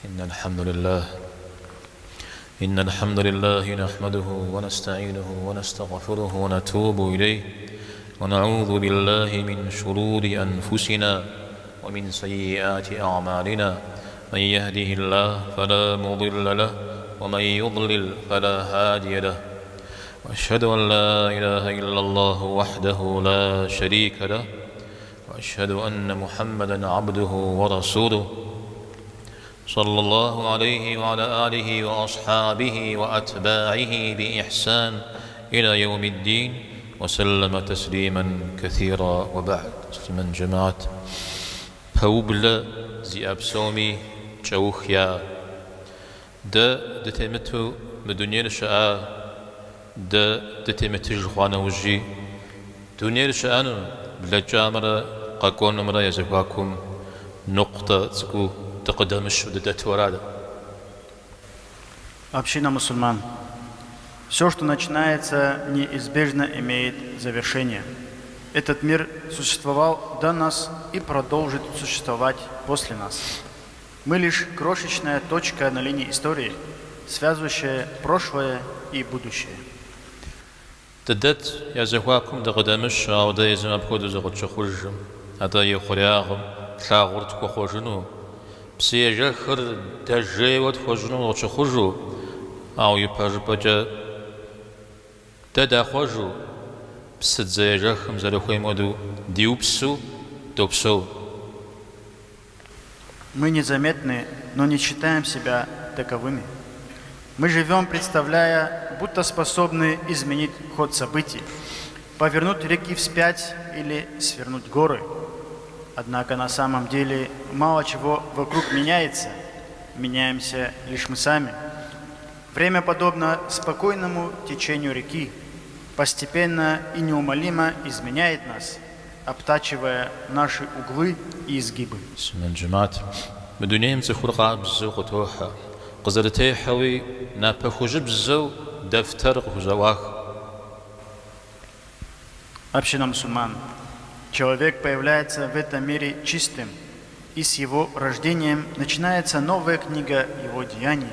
إن الحمد لله إن الحمد لله نحمده ونستعينه ونستغفره ونتوب إليه ونعوذ بالله من شرور أنفسنا ومن سيئات أعمالنا من يهده الله فلا مضل له ومن يضلل فلا هادي له وأشهد أن لا إله إلا الله وحده لا شريك له وأشهد أن محمدا عبده ورسوله صلى الله عليه وعلى آله وأصحابه وأتباعه بإحسان إلى يوم الدين وسلم تسليما كثيرا وبعد من جماعة Пэублэ зиӏэ псоми кӏэух яӏэ. Дэ дытемыту мы дунейр щыӏа, дэ дытемытыж хъуа нэужьи, дунейр щыӏэну, блэкӏамрэ къэкӏуэнумрэ я зэхуакум ныкъутӏэ цӏыкӏуу дыкъыдэмыщу дыдэту ара дэ. Община мусульман. Все, что начинается, неизбежно имеет завершение. Этот мир существовал до нас и продолжит существовать после нас. Мы лишь крошечная точка на линии истории, связывающая прошлое и будущее. Дыдэт я зэхуакум дыкъыдэмыщу, ауэ дэ езым апхуэдэу зыкъытщыхъужым, атӏэ ихъуреягъым тлъагъур тхуэхъуэжыну, псыежэхыр дэжейуэ тхуэщӏыну къытщыхъужу, ауэ ипэжыпӏэкӏэ дэ дахъуэжу, псыдзэ ежэхым зэрыхуейм хуэдэу диупсу допсэу. Мы незаметны, но не считаем себя таковыми. Мы живем, представляя, будто способны изменить ход событий, повернуть реки вспять или свернуть горы. Однако на самом деле мало чего вокруг меняется, меняемся лишь мы сами. Время подобно спокойному течению реки, постепенно и неумолимо изменяет нас, обтачивая наши углы и изгибы. Муслъымэн джэмэхьэт, мы дунейм цӏыхур къабзэу къытохьэ, къызэрытехьэуи напэ хужьыбзэу дэфтэр къыхузэӏуах. Община мусульман. Человек появляется в этом мире чистым, и с его рождением начинается новая книга его деяний,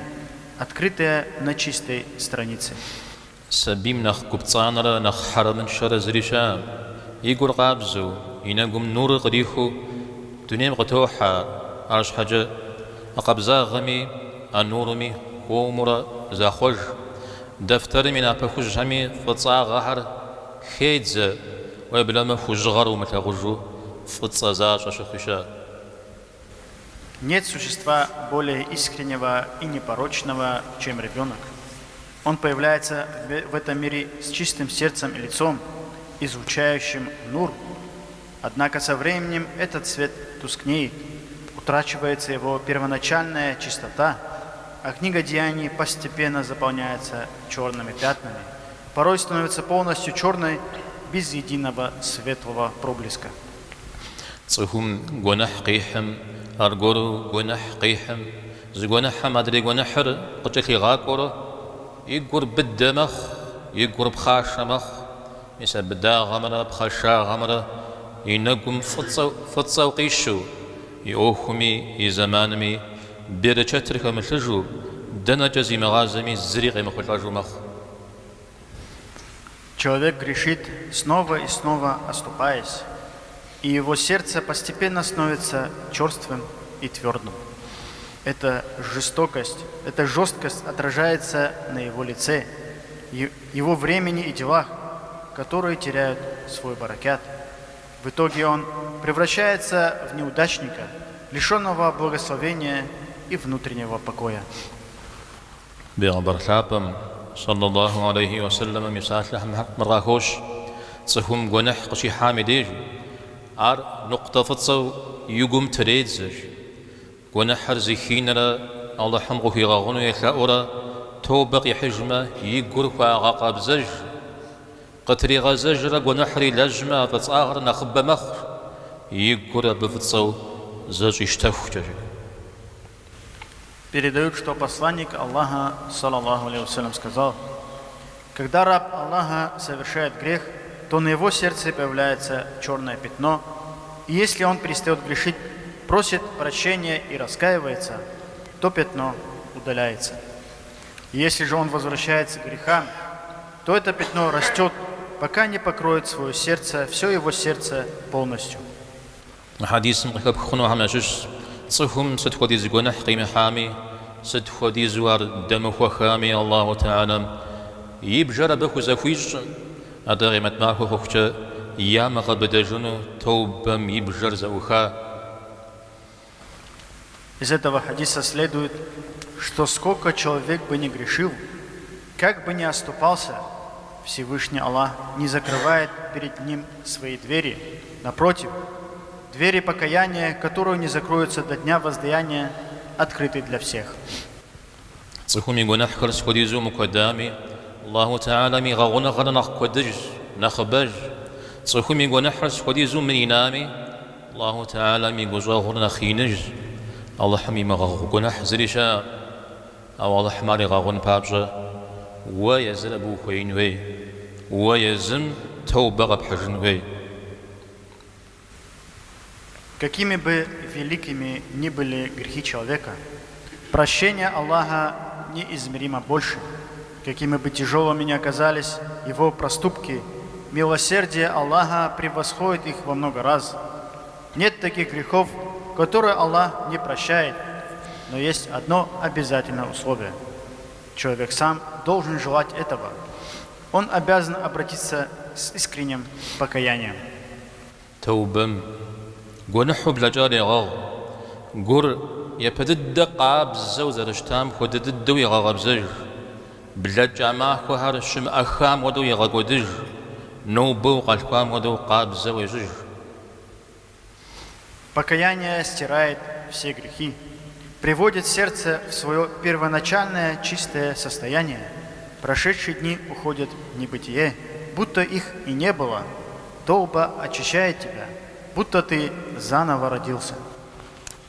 открытая на чистой странице. Сабийм нэхъ гупцӏанэрэ нэхъ хьэрэмыншэрэ зыри щыӏэкъым. И гур къабзэу, и нэгум нурыр кърихыу дунейм къытохьэ ар. Арщхьэкӏэ а къабзагъэми, а нурми хуэмурэ захъуэж. Дэфтэрым и напэ хужьхэми фӏыцӏагъэхэр хедзэ, уеблэмэ хужьыгъэр умылъагъужу фӏыцӏэ защӏэ щыхъуи щыӏэ. Нет существа более искреннего и непорочного, чем ребенок. Он появляется в этом мире с чистым сердцем и лицом, излучающим нур. Однако со временем этот свет тускнеет, утрачивается его первоначальная чистота, а книга деяний постепенно заполняется черными пятнами, порой становится полностью черной, без единого светлого проблеска. Цӏыхум гуэныхь къихьым, аргуэру гуэныхь къихьым, зы гуэныхьым адрей гуэныхьыр къыкӏэлъигъакӏуэурэ, и гур быдэ мэхъу, и гур пхъашэ мэхъу. Мис а быдагъэмрэ пхъашагъэмрэ и нэгум фӏыцӏэу къищу, и ӏуэхуми и зэманми берычэтыр хэмылъыжу, дэнэкӏэ зимыгъазэми зыри къемыхъулӏэжу мэхъу. Человек грешит, снова и снова оступаясь, и его сердце постепенно становится черствым и твердым. Эта жестокость, эта жесткость отражается на его лице, его времени и делах, которые теряют свой баракят. В итоге он превращается в неудачника, лишенного благословения и внутреннего покоя. Бегъымбар лъапӏэм, сэллаллаху алейхи уэ сэллэмым и псалъэхэм мыр къахощ, Цӏыхум гуэныхь къыщихьам и деж, ар ныкъутӏэ фӏыцӏэу и гум тредзэ. Гуэныхьыр зыхинэрэ Алыхьым къыхуигъэгъуну елъэӏурэ тобэ къихьыжмэ, и гур хуагъэкъэбзэж. Къытригъэзэжрэ гуэныхьыр илэжьмэ, а фӏыцӏагъэр нэхъыбэ мэхъу, и гур абы фӏыцӏэу зэщӏищтэхукӏэ. Передают, что посланник Аллаха, саллаллаху алейхи вассалям, сказал, когда раб Аллаха совершает грех, то на его сердце появляется черное пятно, и если он перестает грешить, просит прощения и раскаивается, то пятно удаляется. Если же он возвращается к грехам, то это пятно растет, пока не покроет свое сердце, все его сердце полностью. Мы хьэдисым къыхэпх хъунухэм ящыщщ цӏыхум сыт хуэдиз гуэныхь къимыхьами, сыт хуэдизу ар дэмыхуэхами Аллаху Тэхьэлам и бжэр абы хузэхуищӏым, атӏэ къемэт махуэ хъухукӏэ ямыгъэбыдэжыну тобэм и бжэр зэӏуха. Из этого хадиса следует, что сколько человек бы ни грешил, как бы ни оступался, Всевышний Аллах не закрывает перед ним свои двери. Напротив, двери покаяния, которые не закроются до дня воздаяния, открыты для всех. Цӏыхум и гуэныхьхэр сыт хуэдизу мыкуэдами, Аллаху Тэхьэлам и гъэгъуныгъэр нэхъ куэдыжщ, нэхъыбэжщ. Цӏыхум и гуэныхьыр сыт хуэдизу мыинами, Аллаху Тэхьэлам и гущӏэгъур нэхъ иныжщ. Алыхьым имыгъэгъу гуэныхь зыри щыӏэкъым. Ауэ Алыхьым ар игъэгъун папщӏэ, уэ езыр абы ухуеин хуей, уэ езым тэубэ къэпхьыжын хуей. Какими бы великими ни были грехи человека, прощение Аллаха неизмеримо больше. Какими бы тяжелыми ни оказались его проступки, милосердие Аллаха превосходит их во много раз. Нет таких грехов, которые Аллах не прощает, но есть одно обязательное условие. Человек сам должен желать этого. Он обязан обратиться с искренним покаянием. Тэубэм гуэныхьу блэкӏар егъэгъу. Гур япэ дыдэ къабзэу зэрыщытам хуэдэ дыдэу егъэкъэбзэж. Блэкӏа махуэхэр щымыӏэххам хуэдэу егъэкӏуэдыж, нобэ укъалъхуам хуэдэу къабзэ уещӏыж. Покаяние стирает все грехи, приводит сердце в свое первоначальное чистое состояние. Прошедшие дни уходят в небытие, будто их и не было. Тоуба очищает тебя, будто ты заново родился.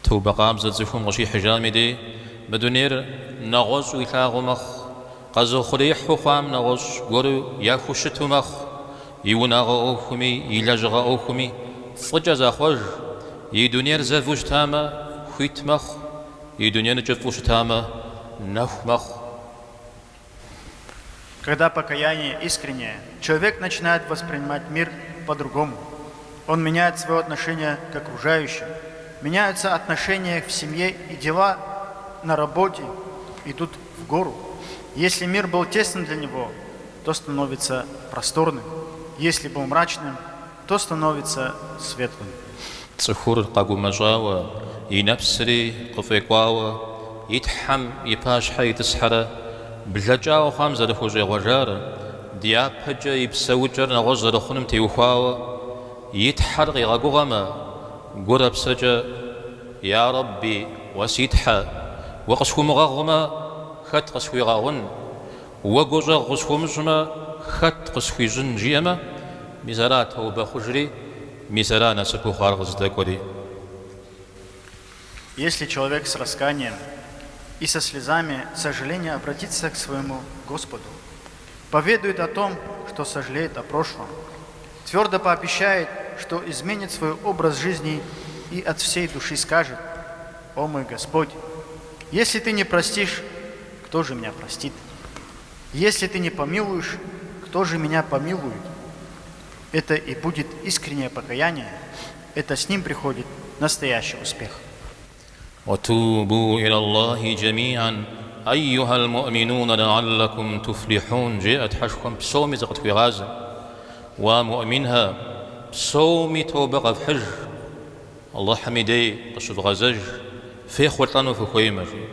Тэубэ къабзэ цӏыхум къыщихьыжам и дей мы дунейр нэгъуэщӏу илъагъуу мэхъу, къэзыухъуреихьу хъуам нэгъуэщӏ гуэру яхущыту мэхъу, и унагъуэ ӏуэхуми, и лэжьыгъэ ӏуэхуми фӏыкӏэ захъуэж, и дунейр зэву щытамэ, хуит мэхъу, и дунейр кӏыфӏу щытамэ, нэху мэхъу. Когда покаяние искреннее, человек начинает воспринимать мир по-другому. Он меняет свое отношение к окружающим, меняются отношения в семье и дела на работе идут в гору. Если мир был тесным для него, то становится просторным. Если был мрачным, то становится светлым. Цӏыхур къэгумэщӏауэ, и нэпсри къыфӏекӏуауэ, и Тхьэм и пащхьэ итӏысхьэрэ блэкӏауэ хъуам зэрыхущӏегъуэжар, дяпэкӏэ и псэукӏэр нэгъуэщӏ зэрыхъуным теухуауэ и Тхьэр къигъэгугъэмэ, гурэ псэкӏэ Я Рэбби, уэ си Тхьэ, уэ къысхуумыгъэгъумэ, хэт къысхуигъэгъун? Уэ гущӏэгъу къысхуумыщӏмэ, хэт къысхуищӏын? жиӏэмэ, мис ара тэубэ хъужри, мис ара насыпу хъуар къызыдэкӏуэри. Если человек с раскаянием и со слезами сожаления обратится к своему Господу, поведает о том, что сожалеет о прошлом, твердо пообещает, что изменит свой образ жизни и от всей души скажет, «О мой Господь, если ты не простишь, кто же меня простит? Если ты не помилуешь, кто же меня помилует?» Это и будет искреннее покаяние, это с ним приходит настоящий успех. Уатубу илаллахи джамиан, айюхал муӏминуна лааллакум туфлихьун, жеӏэ Тхьэшхуэм псоми зыкъытхуегъазэ. Уа муӏминхэ, псоми тобэ къэфхьыж, Алыхьым и дей къыщывгъэзэж, фехъулӏэну фыхуеймэ, жи.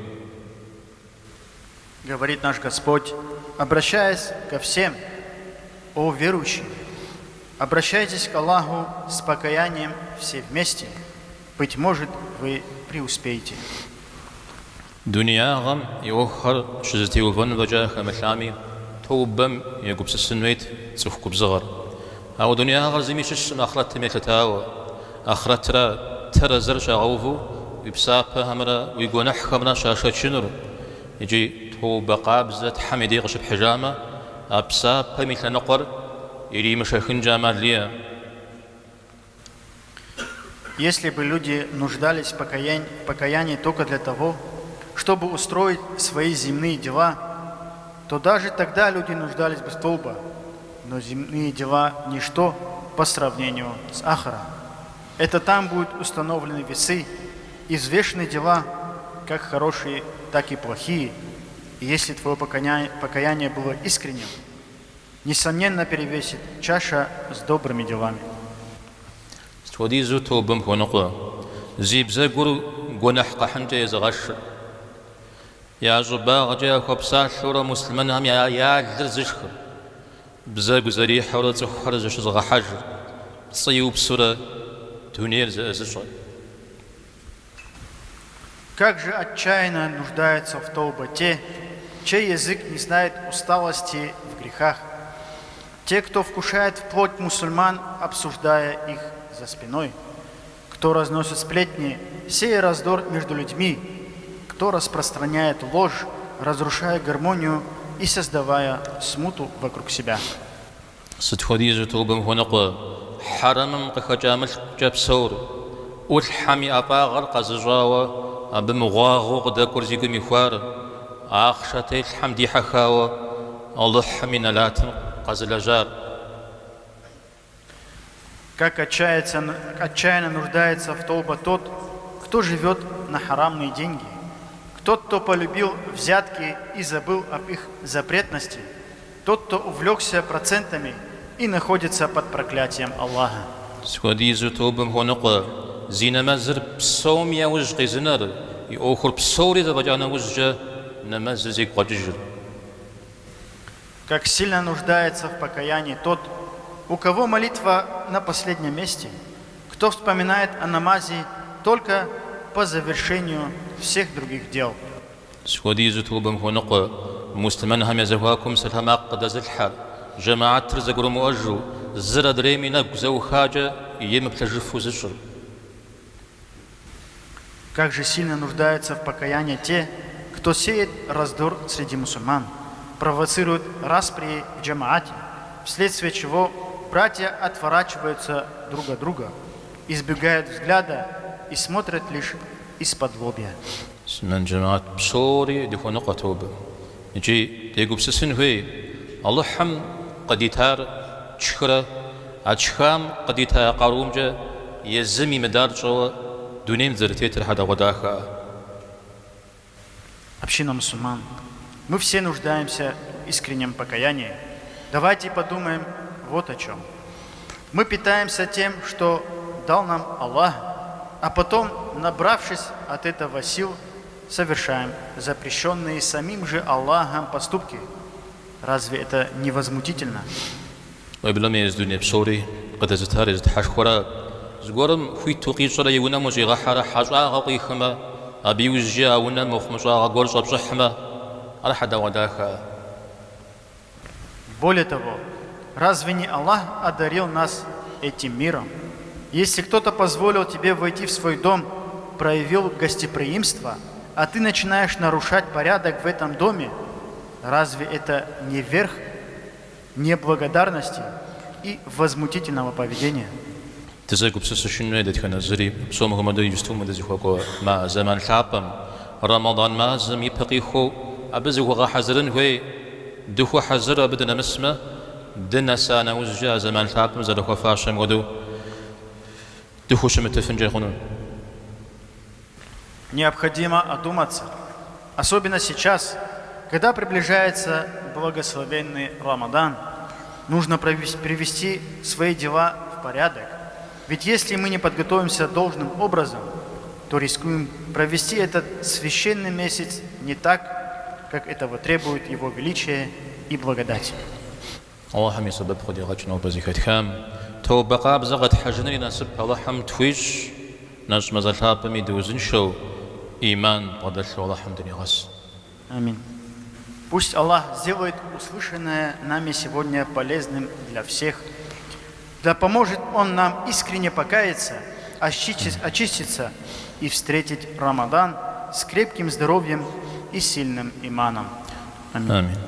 Говорит наш Господь, обращаясь ко всем, о верующие, обращайтесь к Аллаху с покаянием все вместе, быть может, вы преуспеете. Дунеягъэм и ӏуэхухэр щызэтеувэн фӏэкӏа хэмылъами, тобэм егупсысын хуейт цӏыху губзыгъэр. Ауэ дунеягъэр зыми щыщкъым ахърэтым елъытауэ. Ахърэтра тэрэзэр щагъэуву уи псапэхэмрэ уи гуэныхьхэмрэ щашэчынур икӏи тобэ къабзэ Тхьэм и дей къыщыпхьыжамэ, а псапэм и лъэныкъуэр иримышэхынкӏэ ӏэмал иӏэ. Если бы люди нуждались в покаянии только для того, чтобы устроить свои земные дела, то даже тогда люди нуждались бы в توبة, но земные дела – ничто по сравнению с آخرة. Это там будут установлены весы и взвешены дела, как хорошие, так и плохие. И если твое покаяние было искренним, несомненно перевесит чаша с добрыми делами. Сыт хуэдизу тобэм хуэныкъуэ, зи бзэгур гуэныхь къэхьынкӏэ езыгъэшыр. Я щӏыбагъкӏэ яхуэпсалъэурэ муслъымэнхэм я лыр зышхыр, бзэгу зэрихьэурэ цӏыхухэр зэщызыгъэхьэжыр, пцӏы иупсурэ дунейр зэӏызыщӏэр. Как же отчаянно нуждаются в توبة те, чей язык не знает усталости в грехах, те, кто вкушает плоть мусульман, обсуждая их за спиной, кто разносит сплетни, сея раздор между людьми, кто распространяет ложь, разрушая гармонию и создавая смуту вокруг себя. Сыт хуэдизу тобэм хуэныкъуэ хьэрэмым къыхэкӏа мылъкукӏэ псэур, ӏулъхьэм и ӏэфӏагъыр къэзыщӏауэ абы мыгъуагъэу къыдэкӏуэр зи гум ихуар, ахъшэ телъхьэм дихьэхауэ Алыхьым и нэлатым къэзылэжьар. Как отчаянно нуждается в توبة тот, кто живет на харамные деньги, тот, кто полюбил взятки и забыл об их запретности, тот, кто увлекся процентами и находится под проклятием Аллаха. Сыт хуэдизу тобэм хуэныкъуэ зи нэмэзыр псом яужь къизынэр, и ӏуэхур псори зэфӏэкӏа нэужькӏэ нэмэзыр зигу къэкӏыжыр. Как сильно нуждается в покаянии тот, у кого молитва на последнем месте, кто вспоминает о намазе только по завершению всех других дел. Сыт хуэдизу тобэм хуэныкъуэ муслъымэнхэм я зэхуакум псалъэмакъ къыдэзылъхьэр, жэмаатыр зэгурымыӏуэжу, зыр адрейм и нэгу зэӏухакӏэ емыплъэжыфу зыщӏыр. Как же сильно нуждаются в покаянии те, кто сеет раздор среди мусульман, провоцирует распри в джамаате, вследствие чего братья отворачиваются друг от друга, избегают взгляда и смотрят лишь исподлобья. Муслъымэн жэмаат псори дыхуэныкъуэ тобэм. Икӏи дегупсысын хуей, Алыхьым къыдитар тшхырэ, а тшхам къыдита къарумкӏэ езым имыдар тщӏэуэ дунейм дызэрытетыр хьэдэгъуэдахэӏэ. Община мусульман, мы все нуждаемся в искреннем покаянии. Давайте подумаем вот о чем. Мы питаемся тем, что дал нам Аллах, а потом, набравшись от этого сил, совершаем запрещенные самим же Аллахом поступки. Разве это не возмутительно? Уеблэмэ езы дуней псори къыдэзытар езы Тхьэшхуэра. Зыгуэрым хуит укъищӏрэ и унэм ущӏигъэхьэрэ хьэщӏагъэ къуихмэ, абы иужькӏэ а унэм мыхъумыщӏагъэ гуэр щӏэпщӏыхьмэ, ар хьэдэгъуэдахэӏэ. Более того, разве не Аллах одарил нас этим миром? Если кто-то позволил тебе войти в свой дом, проявил гостеприимство, а ты начинаешь нарушать порядок в этом доме, разве это не верх неблагодарности и возмутительного поведения? Дызэгупсысыжын хуей дэтхэнэ зыри, псом хуэмыдэу иджысту мы дызыхуэкӏуэ зэман лъапӏэм, Рэмэдан мазэм и пэ къихуэу абы зыхуэгъэхьэзырын хуей, дыхуэхьэзыр абы дынэмысмэ, дынэса нэужькӏэ а зэман лъапӏэм зэрыхуэфащэм хуэдэу дыхущымытыфынкӏэ хъуну. Необходимо одуматься, особенно сейчас, когда приближается благословенный Рамадан. Нужно привести свои дела в порядок. Ведь если мы не подготовимся должным образом, то рискуем провести этот священный месяц не так, как этого требует его величие и благодать. Алыхьым и сэбэп къыдигъэкӏ нобэ зэхэтхам. Тобэ къабзэ къэтхьыжыныр и насып Алыхьым тхуищӏ, нэщӏ мазэ лъапӏэми дыузыншэу, ӏиман дбгъэдэлъу Алыхьым дынигъэс. Амин. Пусть Аллах сделает услышанное нами сегодня полезным для всех. Да поможет Он нам искренне покаяться, очиститься и встретить Рамадан с крепким здоровьем и сильным иманом. Амин. Амин.